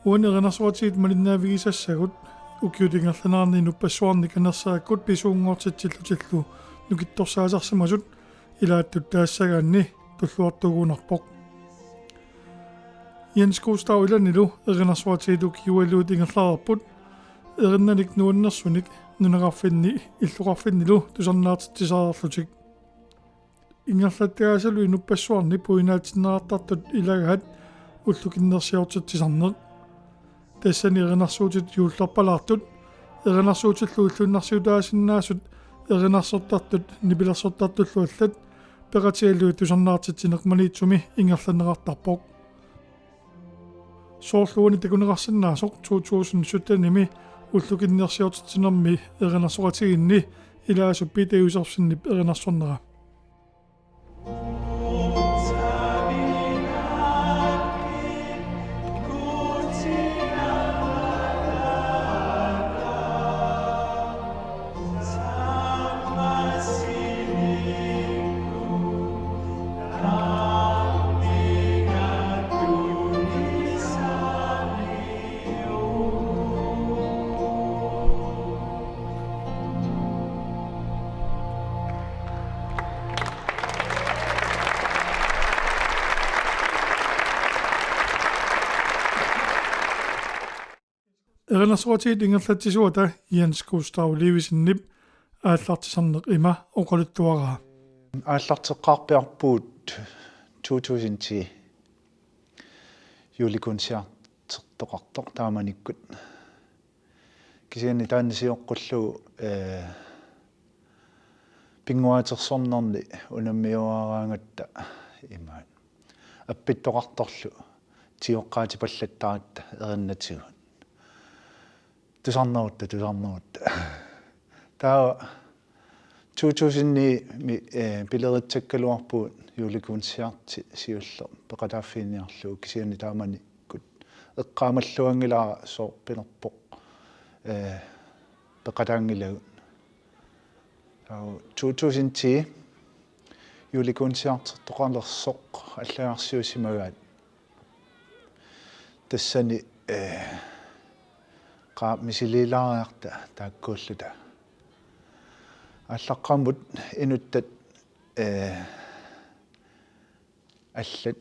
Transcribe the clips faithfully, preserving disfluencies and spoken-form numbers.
Uani erinarsoqatigiit malinnaavigisassagut ukiut ingerlaneranni inuppassuarni kanersaakkut pisuunngortitsillutillu nukittorsaasarsimasut ilaattut taassagaanni tulluartuugunarpoq. Jens Gustav Ilanilu erinarsoqatigiit ukiualuit ingerlareerput erinnanik nuannersunik nunaqarfinni illoqarfinnilu tusarnaartitsisariarlutik. Ingerlattagaasalu inuppassuarni puinaatinneqartartut ilagaat ullukinnersiortitsisarneq. Tassani erinarsuutit juullerpalaartut, erinarsuutillu ulluinnarsiutaasinnaasut erinarsortartut nipilersortartullu allat peqatigalugit tusarnaartitsineq Maniitsumi ingerlanneqartarpoq. Soorlu uani takuneqarsinnaasoq to tusind syttenimi ullukinnersiortitsinermi erinarsoqatigiinni ilaasup Peter Josefsenip erinarsornera. Erinarsoqatigiit ingerlatsisuata Jens Gustav Levesenip aallartisarneq ima oqaluttuaraa. Aallarteqqaarpiarpugut to tusind ti julekoncertertoqartoq taamanikkut. Kisianni taanna sioqqullugu, eh, pinnguaatersornerni unammiuaaraangatta imaat appittoqartorlu tioqqaatipallattaratta erinnatigut. Tusarnerutta, tusarnerutta. Taava to tusind ni-mi, eh, pileritsakkaluarpugut julekoncerti siulleq peqataaffiginiarlugu kisianni taamanikkut eqqaamalluanngilara sooq pilerpoq, eh, peqataanngilagut. Taava to tusind ti julekoncertertoqalersoq allagarsiusimagaat. Tassani, eh, qaa misiliilaariarta taakkuulluta. Aallaqqaammut inuttat, eh, allat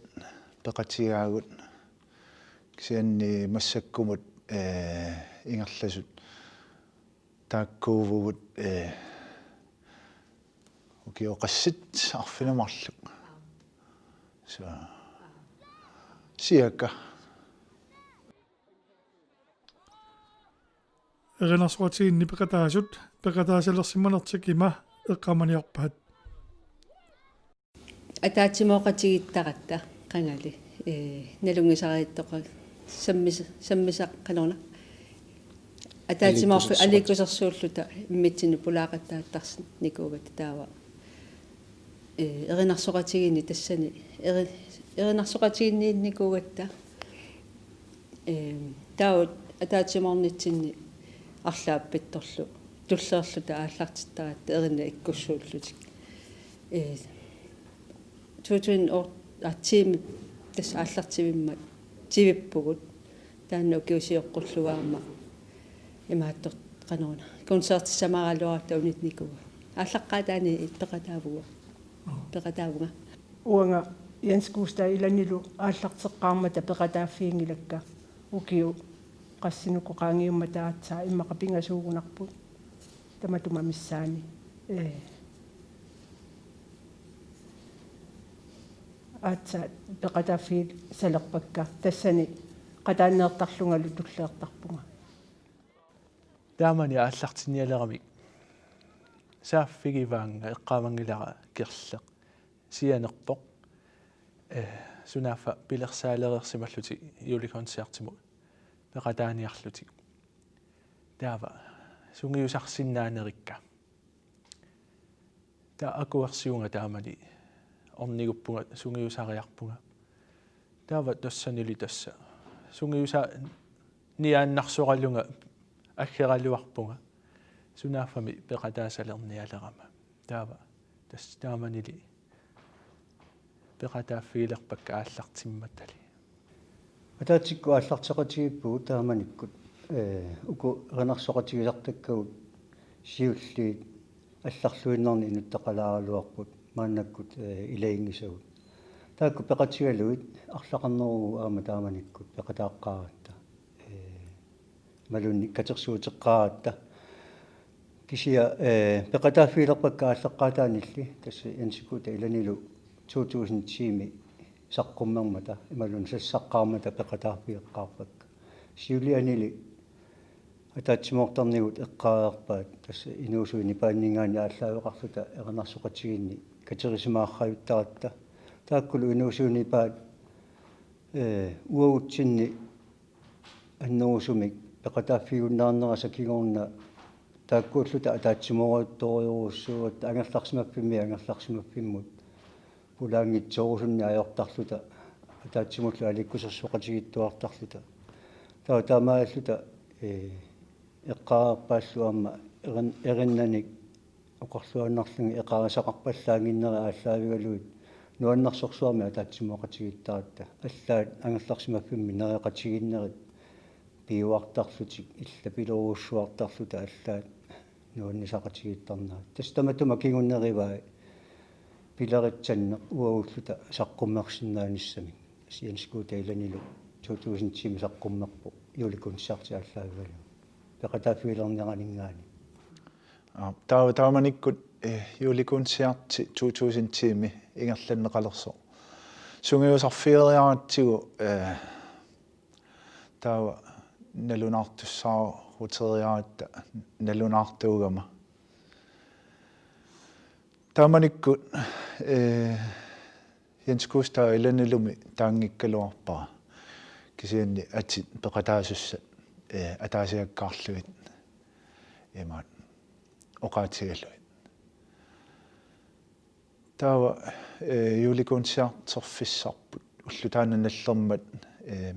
peqatigaagut kisianni massakkumut, eh, ingerlasut taakkuuvugut, eh, ukioqassit arfineq-marluk. Så. Cirka. Erinarsoqatigiinni peqataasut peqataasalersimanertik ima eqqaamaniarpaat. Ataatsimooqatigiittaratta qangali, ee, nalunngisariittoqarpoq sammis-, sammisaq qanorna. Ataatsimooq-, aliikkusersuulluta. Aliikkusersuulluta immitsinnut pulaaqattaartarnikuugatta taava. Ee, erinarsoqatigiinni tassani, eri-, erinarsoqatigiinniinnikuugatta. Ee, taava ataatsimoornitsinni arlaappittorlu tulleerluta aallartittaratta erinnat ikkussuullutik. Ee, to tusind otte, aa, tiimi tassa aallartivimmat tivippugut. Taanna ukiut sioqqullugu aamma imaattoq qanoruna. Koncertissamaaraluarutta uninnikuuara. Aallaqqaataani peqataavugut. Peqataavunga. Uanga Jens Gustav Elanilu aallarteqqaarmata peqataaffiginngilakka, ukiut qassinuku qaangiummata aatsaat immaqa pingasuugunarput tamatuma missaani. Ee. Aatsaat peqataaffigisalerpakka, tassani qataanneertarlungalu tulleertarpunga. Taamani aallartinnialeramik saaffigivaannga eqqaamanngilara Kirleq sianerpoq, ee, sunaaffa pilersaalereersimallutik julekoncertimut peqataaniarlutik. Taava sungiusarsinnaanerikka. Taava akuersivunga taamani orniguppunga sungiusariarpunga. Taava tassanili tassa sungiusaniaannarsoralunga aggeraluarpunga sunaaffami peqataasalernialerama. Taava tassa taamanili peqataaffigilerpakka aallartimmatali. Ataatsikkut aallarteqatigiippugut taamanikkut, ee, uku erinarsoqatigisartakkagut siulliit allarluinnarni inuttaqalaaraluarput maannakkut, ee, ilaginngisagut. Taakku peqatigalugit arlaqarneruvugut aamma taamanikkut peqataaqqaaratta. Ee, imaluunniit katersuuteqqaaratta. Kisianni, ee, peqataaffigilerpakka aallaqqaataanilli, tassa Jens Gustav Elanilu to tusind ti-mi saqqummermata imaluunniit sassaqqaarmata peqataaffigeqqaarpakka. Siulianili ataatsimoortarnigut eqqaareerpaat, tassa inuusuit nipaanninngaanniit aallaaveqarluta erinarsoqatigiinni katerisimaarrajuttaratta. Taakkulu inuusuit nipaat, ee, uagutsinni annerusumik peqataaffigiunnaarnerisa kingorna taakkuulluta ataatsimoorujuttorujorujussuugatta angerlarsimaffimmiit angerlarsimaffimmut pulaanngitsoorusunneq ajortarluta ataatsimullu aliikkusersoqatigiittuartarluta. Taava taamaalilluta, ee, eqqaareerpaallu aamma erin-, erinnanik oqarluinnarlugit eqarisaqarpallaannginnerit aallaavigalugit nuannersorsuarmik ataatsimooqatigiittaratta, allaat angerlarsimaffimmi nereqatigiinnerit piuartarlutik illapilorujussuartarluta allaat nuannisaqatigiittarnerat. Tassa tamatuma kingunerivai pileritsanneq uagulluta saqqummersinnaanissamik. Jens Gustav Elanilu to tusind ti-mi saqqummerpoq julekoncerti aallaavigalugu peqataaffigilerneraninngaanniit. Aa, taava taamanikkut, ee, julekoncerti to tusind ti-mi ingerlanneqalersoq sungiusarfigeriaratsigu, ee, taava nalunaartussaaruteriaratta nalunaartuugama. Taamanikkut, ee, Jens Gustav Elanilumi taanngikkaluarpara, kisianni atit peqataasussat, ee, ataasiakkaarlugit imaat oqaatigalugit. Taava, ee, julekoncerterfissarput ulloq taanna nallermat, ee,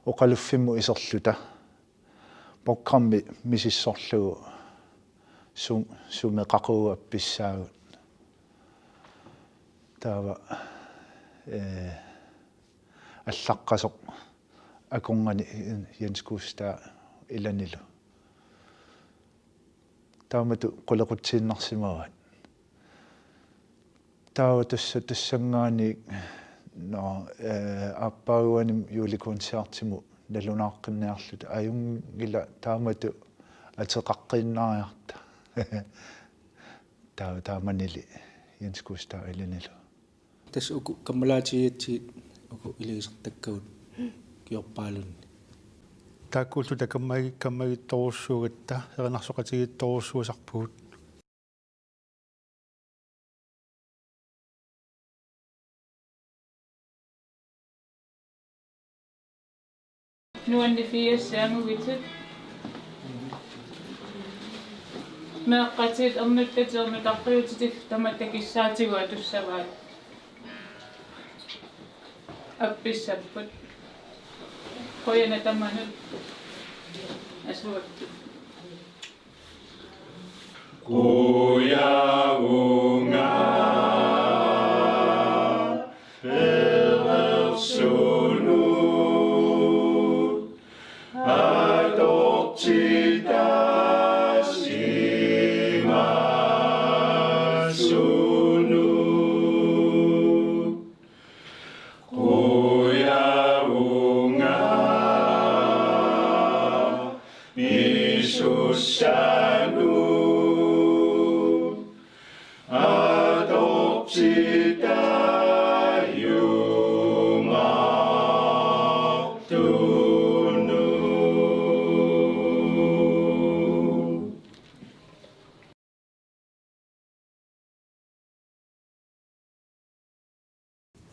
oqaluffimmut iserluta programmi misissorlugu su-, sumi qaqugu appissaagut. Taava, ee, allaqqasoq akornanni Jens Gustav Elanilu. Taamatut qulequtsiinnarsimavaat. Taava tassa tassanngaanniit, nå, ee, aappaaguani julekoncertimut nalunaaqqinniarluta ajunngilaq taamatut ateqaqqiinnariarta. Taava taamanili Jens Gustav Elanilu. Tassa uku kammalaatigigatsigit uku ilagisartakkagut ukiorpaalunni. Taakkuulluta kammagi-, kammagittorujussuugatta erinarsoqatigiittorujussuusarpugut. Nuannifigigassiannguitsit. Meeqqatit ernuttatit ernutaqqiutit tamatta kissaatigut atussavaat. Appissapput. Qujanaq tamanut. Asuakkut. Qujavunga perersunut atortitaasimasoq.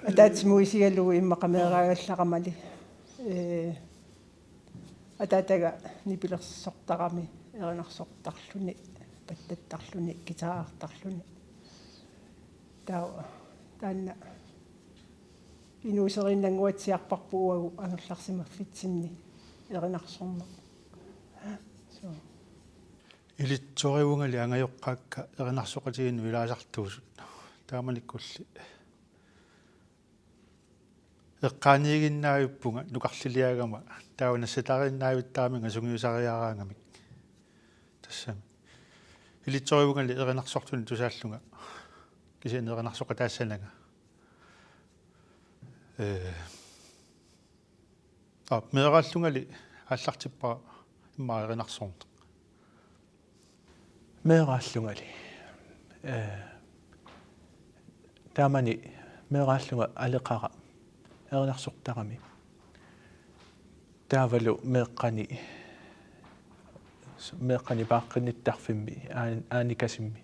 Ataatsimut isigalugu immaqa meeraagallaramali. Ee, ataataga nipilersortarami erinarsortarluni, pattattarluni, guitarartarluni. Taava taanna inuuseriinnannguatsiarparput uagut angerlarsimaffitsinni erinarsorneq. So. Ilitsorivungali angajoqqaakka erinarsoqatigiinnut ilaasartuusut. Taamanikkulli eqqaaniiginnavippunga nukarliliagama, taava nassatariinnavittaraminnga sungiusariaraangamik. Tassami. Ilitsorivungali erinarsortunik tusaallunga. Kisianni erinarsoqataassananga. Ee. Aa, meeraallungali aallartippara immaqa erinarsorneq. Meeraallungali. Ee, taamani meeraallunga aleqara erinarsortarami. Taavalu meeqqani, meeqqani paaqqinnittarfimmi, aan-, aanikasimmi.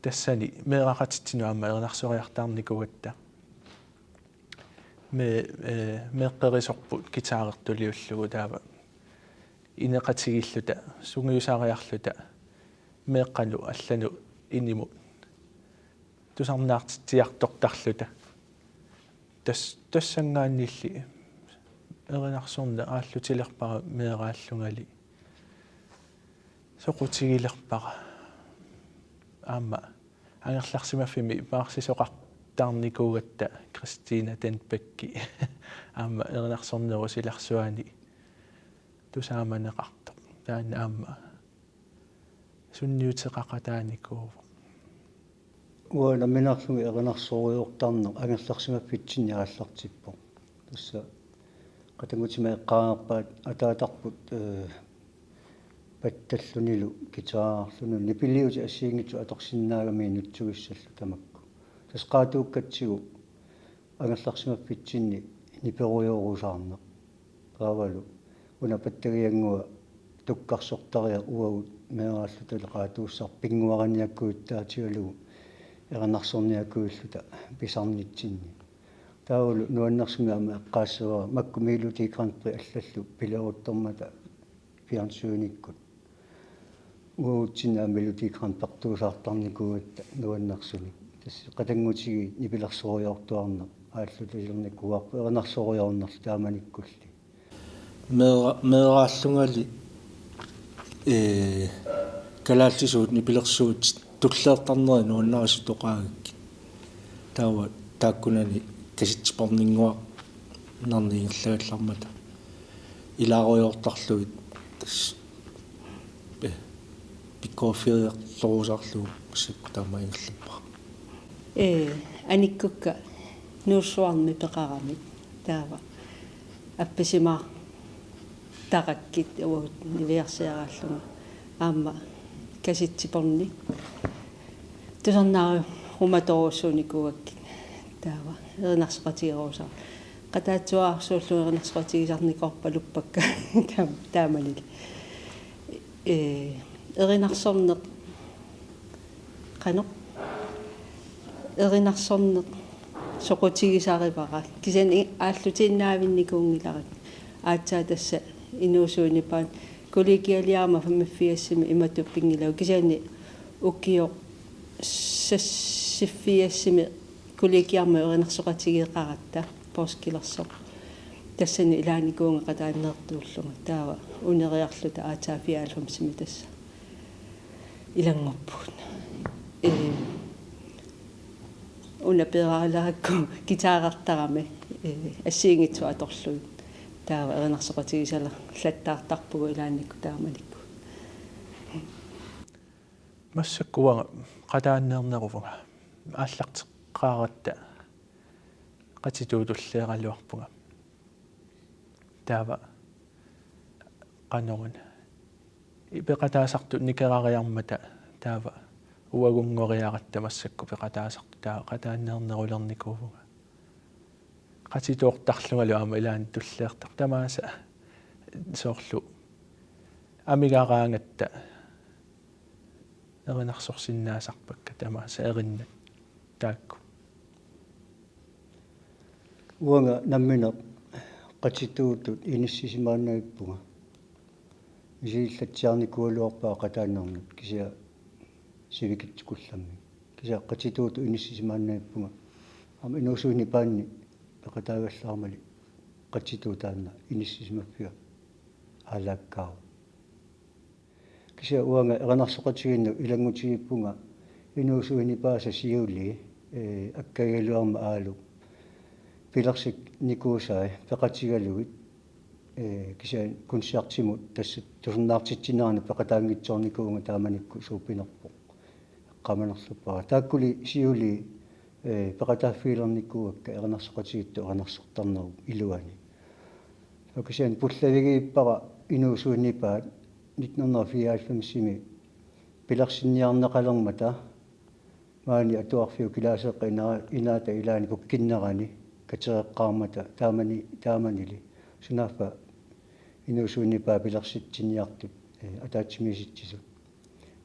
Tassani meeraqatitsinnut aamma erinarsoriartaarnikuugatta. Me-, ee, meeqqerisorput guitarertuliullugu taava ineqatigiilluta, sungiusariarluta, meeqqanut allanut inimut tusarnaartitsiartortarluta. Tas-, tassanngaanniilli erinarsorneq aallutilerpara meeraallungali. Soqutigilerpara. Aamma angerlarsimaffimmi paarsisoqartarnikuugatta Christina Tenbecki. Aamma erinarsornerup silarsuani tusaamaneqartoq. Taanna aamma sunniuteqaqataanikuuvoq. Uanga nammineerlunga erinarsorujoortarneq angerlarsimaffitsinni aallartippoq. Tassa qatanngutima eqqaareerpaat ataatarput, ee, pattallunilu, guitarerlunilu, nipiliutit assigiinngitsut atorsinnaagamiuk nutsugissallu tamakku. Tassa qaatuukkatsigu angerlarsimaffitsinni niperujoorusaarneq. Taavalu una pattagianngua tukkarsortariaq uagut meeraallutalu qaatuussarput pinnguariniakkujuttaatigalugu erinarsorniakkuilluta pisarnitsinni. Taavalu nuannersumik aamma eqqaassavara makku Melodi Grand Prix allallu pileruttormata fjernsynikkut. Uagutsinni aamma Melodi Grand Prixertuusaartarnikuugatta nuannersunik. Tassa qatanngutigiit nipilersorujoortuarneq aallutilernikkuuarput erinarsorujoornerlu taamanikkulli. Meera-, meeraallungali, ee, kalaallisuut nipilersuutit tulleertarneri nuannarisut oqaagakkit. Taava taakkunani kasetsiporninnguarnerni ingerlagallarmata. Ilaarujoortarlugit tassa, ee, pikkoriffigereertorusaarlugu massakkut taama ingerlappara. Ee, anikkukka Nuussuarmi peqaramik taava appisimaartarakkit uagut niviarsiaraallunga aamma kasetsiporni tusarnaarumatorujussuunikuugakkit taava erinarsoqatigerusaarlunga. Qataatsuararsuullunga erinarsoqatigisarnikuugaluarpakka taam-, taamanili. Ee, erinarsorneq qanoq erinarsorneq soqutigisarivara. Kisianni aallutiinnaavinnikuunngilara. Aatsaat tassa inuusuit nipaat kollegialiarama femogfirsimi imatut pinngilagut. Kisianni ukioq seksogfirsimi kollegiarmi erinarsoqatigeeqaratta poorskilersoq. Tassani ilaanikuuvunga qataanneertuullunga. Taava uneriarluta aatsaat fireoghalvfemsimi tassa ilannguppugut. Ee, una peeraaleraakku guitarertarami, ee, assigiinngitsut atorlugit. Taava erinarsoqatigisalerlattaartarpugut ilaannikkut taamanikkut. Massakkut uanga qataanneerneruvunga aallarteqqaaratta qatituutulleeraluarpunga. Taava qanoruna. Peqataasartut nikerariarmata taava Uagunngoriaratta massakkut peqataasartut taava qataanneernerulernikuuvunga. Qatituortarlungalu aamma ilaanni tulleertarpoq tamaasa soorlu amigaraangatta erinarsorsinnaasarpakka tamaasa erinnat taakku. Uanga nammineq qatituutut inissisimaannavippunga. Misilillatsiarnikuugaluarpara qataannernut kisianni sivikitsukullammik. Kisianni qatituutut inissisimaannavippunga. Aamma inuusuit nipaanni peqataagallaarmali qatituut taanna inissisimaffiga aalaakkaavoq. Kisianni uanga erinarsoqatigiinnut ilanngutigiippunga inuusuit nipaasa siulii, ee, akkagigaluarmat aalluk pilersinnikuusai peqatigalugit, ee, kisianni koncertimut tassa tusarnaartitsinerani peqataanngitsoornikuuvunga taamanikkut suuppinerpoq. Eqqaamanerluppara. Taakkuli siulii, ee, peqataaffigilernikuuakka erinarsoqatigiittut erinarsortarnerup iluani. Soorlu kisianni pullavigiippara inuusuit nipaat nitten hundrede og fireoghalvfemsimi pilersinniarneqalermata maani atuarfiup kilaaseeqqap ina-, inaata ilaani pukkinnerani katereqqaarmata taamani, taamanili sunaaffa inuusuit nipaat pilersitsiniartut, ee, ataatsimiisitsisut.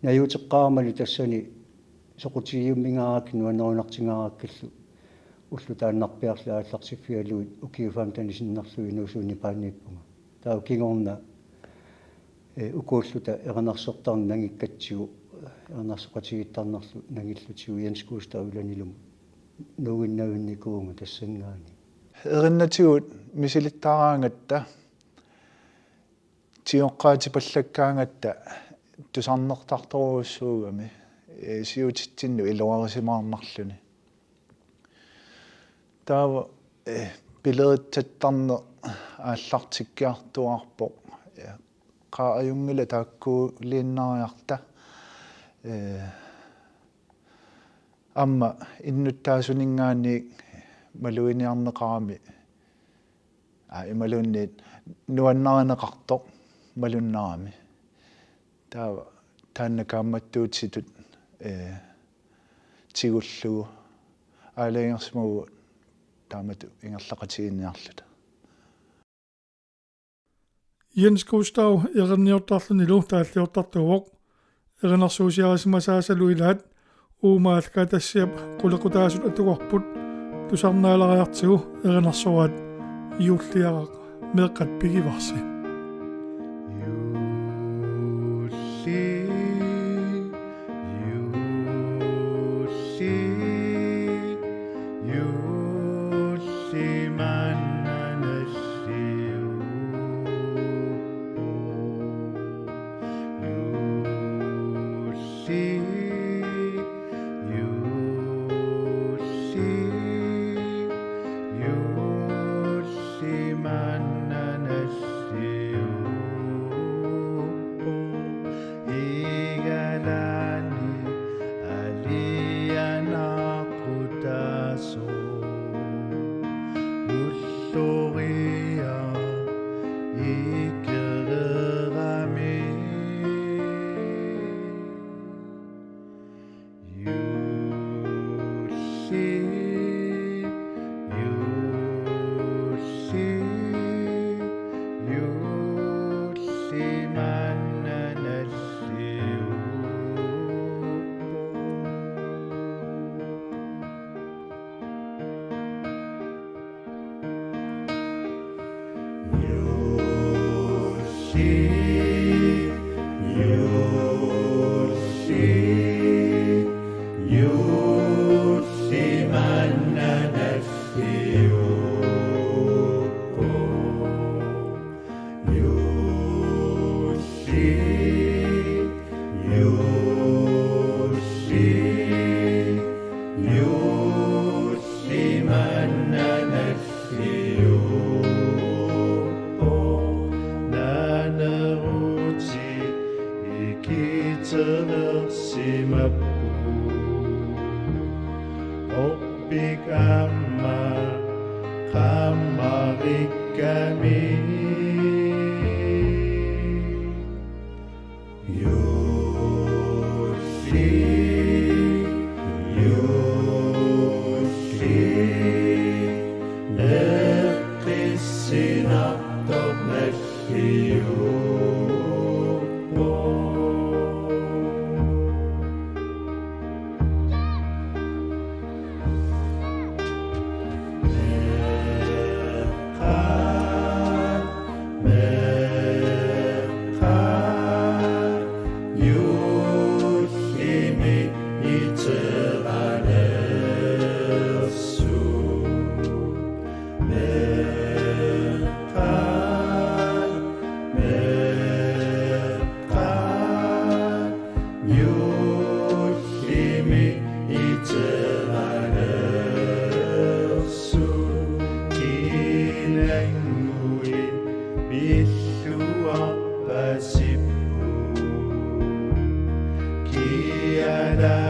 Najuuteqqaarmali tassani soqutigiummingaarakkit nuannerunartingaarakkillu ulloq taannarpiarli aallartiffigalugit ukiut femtenit sinnerlugit inuusuit nipaanniippunga. Taava kingorna, ee, ukuulluta erinarsortarneq nangikkatsigu, erinarsoqatigiittarnerlu nangillutigu Jens Gustav Ulanilumut nuuginnavinnikuuvunga tassanngaanniit. Erinnatigut misilittaraangatta tigoqqaatipallakkaangatta tusarnertartorujussuugami, ee, siutitsinnut iluarisimaarnarluni. Taava, ee, pileritsattarneq aallartikkiartuaarpoq, ee, qaa ajunngilaq taakkuuliinnariarta, ee, aamma innuttaasuninngaanniit maluginiarneqarami, aa, imaluunniit nuannarineqartoq malunnarami. Taava taanna kaammattuutitut, ee, tigullugu aalajangersimavugut taamatut ingerlaqatigiinniarluta. Jens Gustav erinniortarlunilu taalliortartuuvoq. Erinarsuusiarisimasaasalu ilaat Uumaal Kaatassiap qulequtaasut atugarput tusarnaalariartigu erinarsoraat Juulliaraq meeqqat pigivarsi. Juulli, juulli, juulli maanna nalliuppoq. Juulli, juulli, juulli maanna nalliuppoq. Igalaani alianaaqutaasoq ulloriaq ikereerami. Juulli, juulli, juulli maanna nalliuppoq. Juulli maanna nalliuppoq. Naanerutit ikitsereersimapput. Orpik aamma qaammarikkami. Juulli, Ullumi iteqalersoq kinanguit pilluarpasippoq. Kiala